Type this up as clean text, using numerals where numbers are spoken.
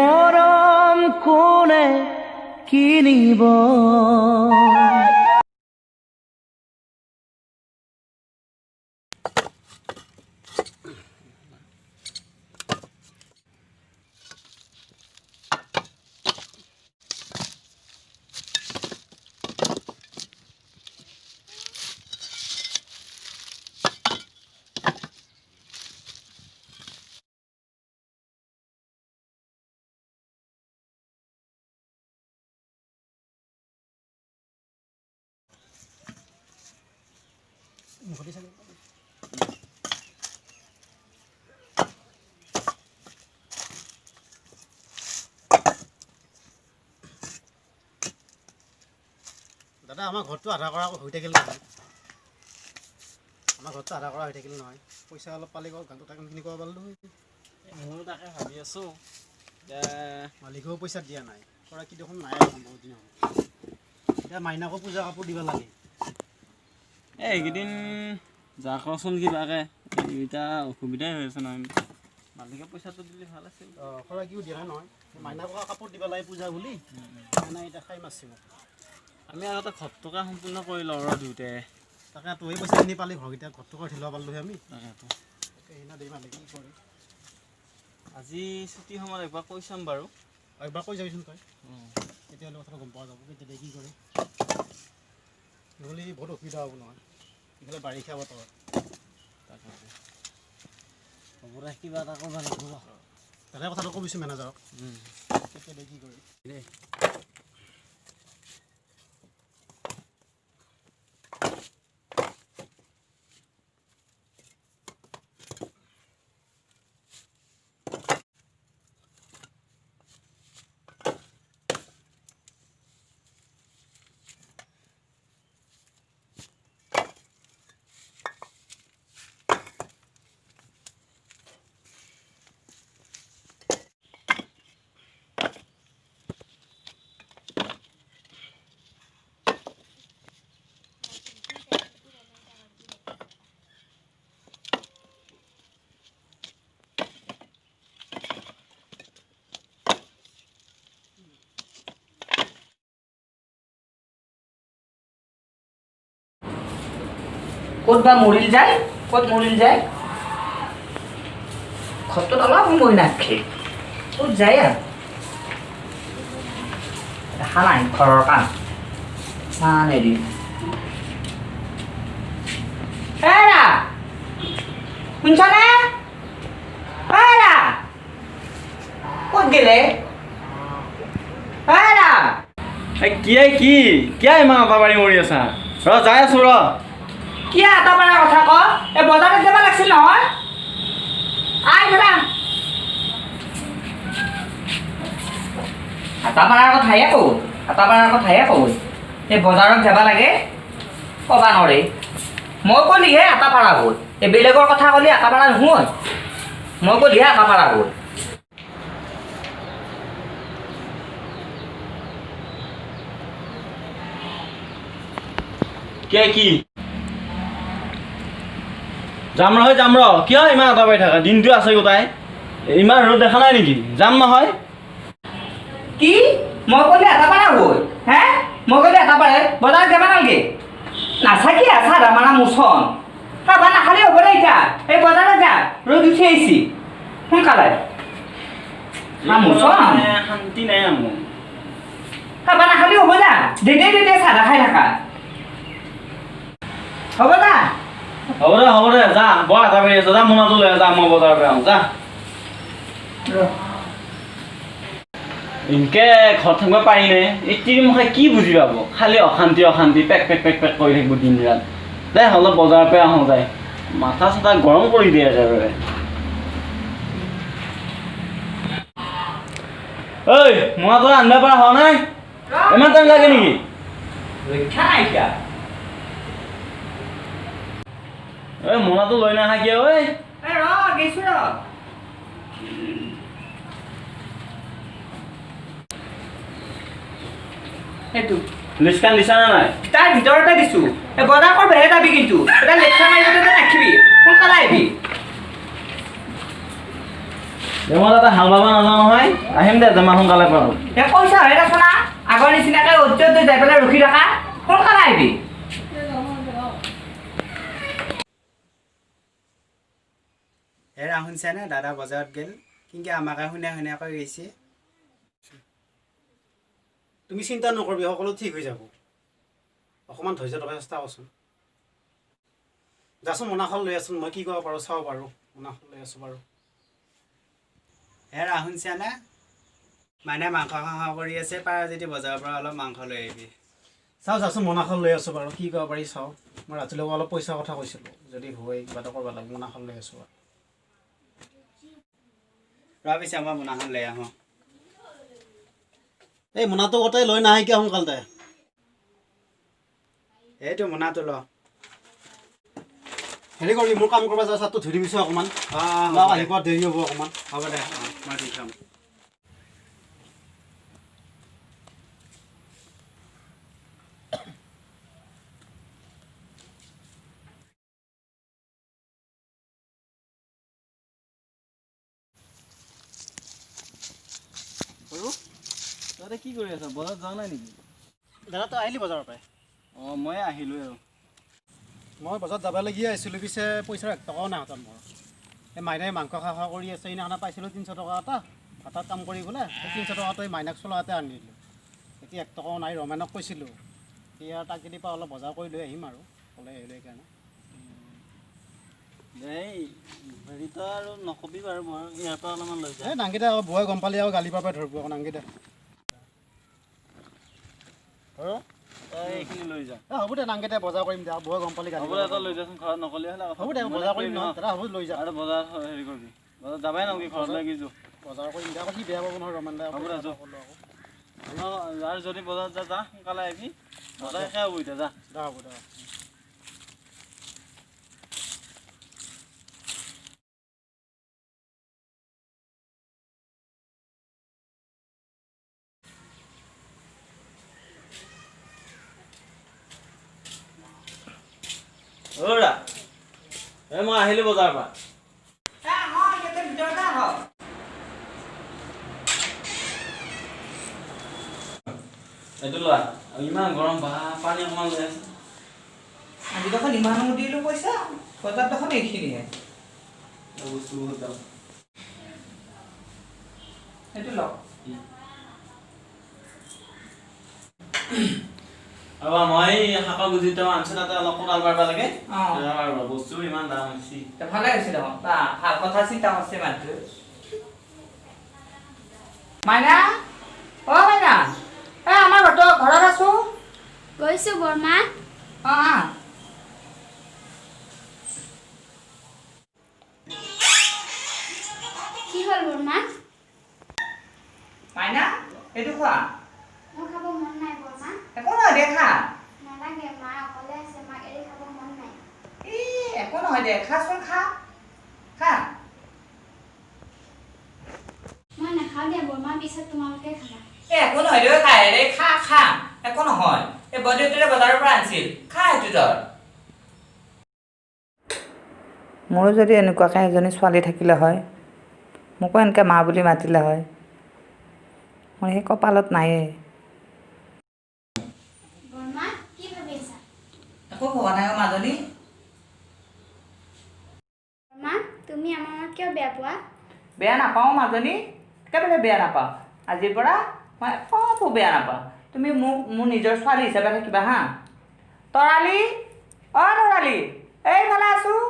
মৰম কোনে কিনিব। দাদা, আমাৰ ঘৰটো আধা কৰা হৈ থাকিল নহয়। আমাৰ ঘৰটো আধা কৰা হৈ থাকিল নহয়। পইচা অলপ পালে গানটো কামখিনি কৰিব পাৰিলোঁ হয়। ময়ো তাকে ভাবি আছোঁ এতিয়া। মালিকেও পইচা দিয়া নাই, কৰা কি দেখোন নাই দেখোন বহুত দিন হ'ল। এতিয়া মাইনাকো পূজা কাপোৰ দিব লাগে। এই এইকেইদিন যা কৰচোন কিবাকে, এতিয়া অসুবিধাই হৈ আছে নহয়। মালিকে পইচাটো দিলে ভাল আছিল। অঁ, খৰাকীও দিয়া নাই নহয়। মাইনাকো কাপোৰ দিব লাগে পূজা বুলি। মাইনা এতিয়া খাই মাৰছে মোক। আমি আগতে ঘৰটোকে সম্পূৰ্ণ কৰি লওঁ ৰ দুয়োটাই। তাকেতো, এই পইচাখিনি পালে ঘৰকেইটা ঘৰটো কৰি ল'ব পাৰিলোঁ হয় আমি। তাকেতো। তাকে সেইদিনা দেই মালিকে কি কৰে। আজি ছুটি সময়ত একবাৰ কৈ চাম বাৰু। একবাৰ কৈ যাবিচোন তই, তেতিয়াহ'লে কথাটো গম পোৱা যাব কেতিয়া কি কৰে। নহ'লে বহুত অসুবিধা হ'ব নহয়, ইফালে বাৰিষা বতৰ। তাকেতো, হ'ব দে, কিবা এটা কৰিব লাগিব। দাদাই কথাটো কবিছোন মেনেজাৰক, কেতিয়া কি কৰে। দেই। ক'ত বা মৰিল যায়, ক'ত মৰিল যায়, ঘৰটোত অলপ সময় নাথাকে, ক'ত যায় আৰু দেখা নাই। ঘৰৰ কাম ইমান হেৰি। হেৰা, শুনছনে? হেৰা, ক'ত গেলে হেৰা? এই কি কি কিয় ইমান আটা পাৰি মৰি আছা? ৰ, যাই আছো ৰ। কিয় আটা পাৰাৰ কথা ক? এই বজাৰত যাব লাগিছিল নহয়। আই ধৰা, আটা পাৰাৰ কথাহে কওঁ, আটা পাৰাৰ কথাহে কওঁ। এই বজাৰত যাব লাগে ক'বা নৰে। মই ক'লিহে আটা পাৰা হ'ল। এই বেলেগৰ কথা ক'লে আটা পাৰা নহয়, মই ক'লিহে আটা পাৰা হ'ল। কিয় কি যাম নহয়, যাম ৰ। কিয় ইমান আটা পাৰি থাকা? দিনটো আছে গোটাই। ইমান ৰ'দ দেখা নাই নেকি? যাম নহয়। কি, মই ক'লে আটা পাৰা হ'ল হে? মই ক'লে আটা পাৰে? বজাৰত যাব নালগে। নাচাকি আছা মাৰা মোচন। খাবা নাখালে হ'ব দে। এতিয়া এই বজাৰত যা, ৰ'দ উঠি আহিছি, সোনকালে। মোচন। শান্তি নাই মোৰ। খাবা নাখালে হ'ব যা। যেতিয়াই তেতিয়াই চাহ খাই থাকা, হ'ব যা। হ'ব দে, হ'ব দে, যা। বৰ আটা পাৰি আছ। যা, মোনাটো লৈ যা, মই বজাৰৰ পৰা আহোঁ, যা। ইনকে ঘৰত থাকিব পাৰিনে? এই তিৰিমুখে কি বুজি পাব? খালি অশান্তি অশান্তি, পেক পেক পেক পেক কৰি থাকিব দিন ৰাত। দে, অলপ বজাৰৰ পৰা আহোঁ যায়। মাথা চাথা গৰম কৰি দিয়ে একেবাৰে। ঐ, মোনাটো আনিব পৰা হোৱা নাই? ইমান টাইম লাগে নেকি? ৰক্ষা নাই এতিয়া। ঐ, মোনাটো লৈ নাহা কিয় ঐ? এই ৰ, গৈছো ৰ। সেইটো লিষ্টখন দিছা নে নাই? তাৰ ভিতৰতে দিছো। এই বজাৰ কৰবাহে যাবি কিন্তু, এটা লেকচাৰ মাৰিব নাখিবি, সোনকালে আহিবি। মই তাতে হাল বাব নাযাওঁ নহয়, আহিম দে যিমান সোনকালে পাৰোঁ। এই পইচা হৈ আছে না, আগৰ নিচিনাকৈ অ'ত ত'ত যাই পেলাই ৰখি থাকা, সোনকালে আহিবি। হেৰা শুনছেনে, দাদা বজাৰত গ'ল, কিন্তু আমাকে শুনে শুনে কৈ গৈছে। তুমি চিন্তা নকৰিবি, সকলো ঠিক হৈ যাব। অকণমান ধৈৰ্য ধৰাৰ চেষ্টা কৰচোন। যাচোন মোনাখন লৈ আছোন, মই কি কৰিব পাৰোঁ চাওঁ বাৰু। মোনাখন লৈ আছোঁ বাৰু। হেৰা শুনছেনে, মাইনাই মাংস খাওঁ কৰি আছে, পাৰা যদি বজাৰৰ পৰা অলপ মাংস লৈ আহিবি। চাওঁ যাচোন মোনাখন লৈ আছোঁ বাৰু, কি কৰিব পাৰি চাওঁ। মই ৰাতিলৈকে অলপ পইচাৰ কথা কৈছিলোঁ, যদি হয় কিবা এটা কৰিব লাগিব। মোনাখন লৈ আছোঁ বাৰু। ৰ পিছে মই মোনাখন লৈ আহোঁ। এই মোনাটো গোটেই লৈ নাহে কিয় সোনকালতে? এইটো মোনাটো ল। হেৰি কৰিবি, মোৰ কাম কৰিব যা, চাহটো ধুই দিবিচোন অকণমান। অঁ, আহি পোৱা দেৰি হ'ব অকণমান। হ'ব দে, অঁ মই দি থ'ম। তহঁতে কি কৰি আছ? বজাৰত যোৱা নাই নেকি? দাদা তই আহিলি বজাৰৰ পৰাই? অঁ, মই আহিলোঁ আৰু। মই বজাৰত যাব লগীয়া আহিছিলোঁ, পিছে পইচাৰ 1 টকাও নাই হাতত মোৰ। এই মাইনাই মাংস খা খোৱা কৰি আছে, সেইদিনাখন পাইছিলোঁ 300 টকা এটা ভাতত কাম কৰি পেলাই। সেই 300 টকাটো এই মাইনাক চলাওঁতে আনি দিলোঁ। এতিয়া 1 টকাও নাই। ৰমেনক কৈছিলোঁ, এতিয়া তাক যদি পাওঁ অলপ বজাৰ কৰি লৈ আহিম আৰু, ওলাই আহিলোঁ সেইকাৰণে। এই হেৰিটো আৰু নকবি বাৰু, মই ইয়াৰ পৰা অলপমান লৈ যাম। এই নাংগিদা আকৌ বুৱাই গম পালে আকৌ গালি পৰা ধৰিব আকৌ। নাংগিদা তই এইখিনি লৈ যা। হ'ব দে নাংগিদা, বজাৰ কৰিম দে, বুৱাই গম পালে গালি। হ'ব দে, তই লৈ যাচোন, ঘৰত নকলি হ'লে। হ'ব দে, বজাৰ কৰিম নহয় দাদা, হ'ব লৈ যা। আৰু বজাৰ হেৰি কৰিবি, বজাৰ যাবাই নালাগে, ঘৰত লৈ যো। বজাৰ কৰিম দে, আকৌ সি বেয়া পাব নহয় ৰমেন দা। হ'ব দে যো। আৰু যদি বজাৰত যা, যা সোনকালে আহিবি, বজাৰ শেষ হ'ব এতিয়া, যা। হ'ব দে। অ'ৰা, এই মই আহিলোঁ বজাৰৰ পৰা। এইটো লোৱা, ইমান গৰম বা, পানী অকণমান লৈ আছে। আজি দেখোন ইমানো দিলোঁ পইচা, বজাৰত দেখোন এইখিনিহে। বস্তু বহুত দাম। এইটো লওক। আৰু মই শাকৰ গুজিটো আনিছোঁ, তাতে অলপ কোদাল পাৰিব লাগে। বস্তু ইমান দাম হৈছে। ভালে হৈছে দেখোন, ভাল কথা চিন্তা কৰিছে মানুহটো। মাইনা, অ মাইনা, এই আমাৰ ঘৰত আছোঁ। গৈছোঁ বৰমা। অঁ। কি হ'ল বৰমা? মাইনা, এইটো খোৱা। মোৰ খাব মন নাই বৰমা। একো নহয় দে, খা। নালাগে, মা অকলে আছে, মাক এৰি খাব মন নাই। এই একো নহয় দে, খাচোন, খা খা। মই নাখাওঁ দে বৰমা, পিছত তোমালোকে খাবা। এই একো নহয় দে, খা ৰে, খা খা, একো নহয়। এই বৰদেউতাৰে বজাৰৰ পৰা আনিছিল, খা সেইটো তই। মোৰো যদি এনেকুৱাকৈ এজনী ছোৱালী থাকিলে হয়, মোকো এনেকৈ মা বুলি মাতিলে হয়। মোৰ সেই কপালত নায়েই। বৰমা, কি ভাবি আছা? একো ভবা নাই মাজনী। বৰমা, তুমি আমাৰ মাক কিয় বেয়া পোৱা? বেয়া নাপাওঁ মাজনী, একেবাৰে বেয়া নাপাওঁ। আজিৰ পৰা মই একো বেয়া নাপাওঁ। তুমি মোক মোৰ নিজৰ ছোৱালী হিচাপে থাকিবা হা। তৰালি, অ তৰালি, এইফালে আছোঁ।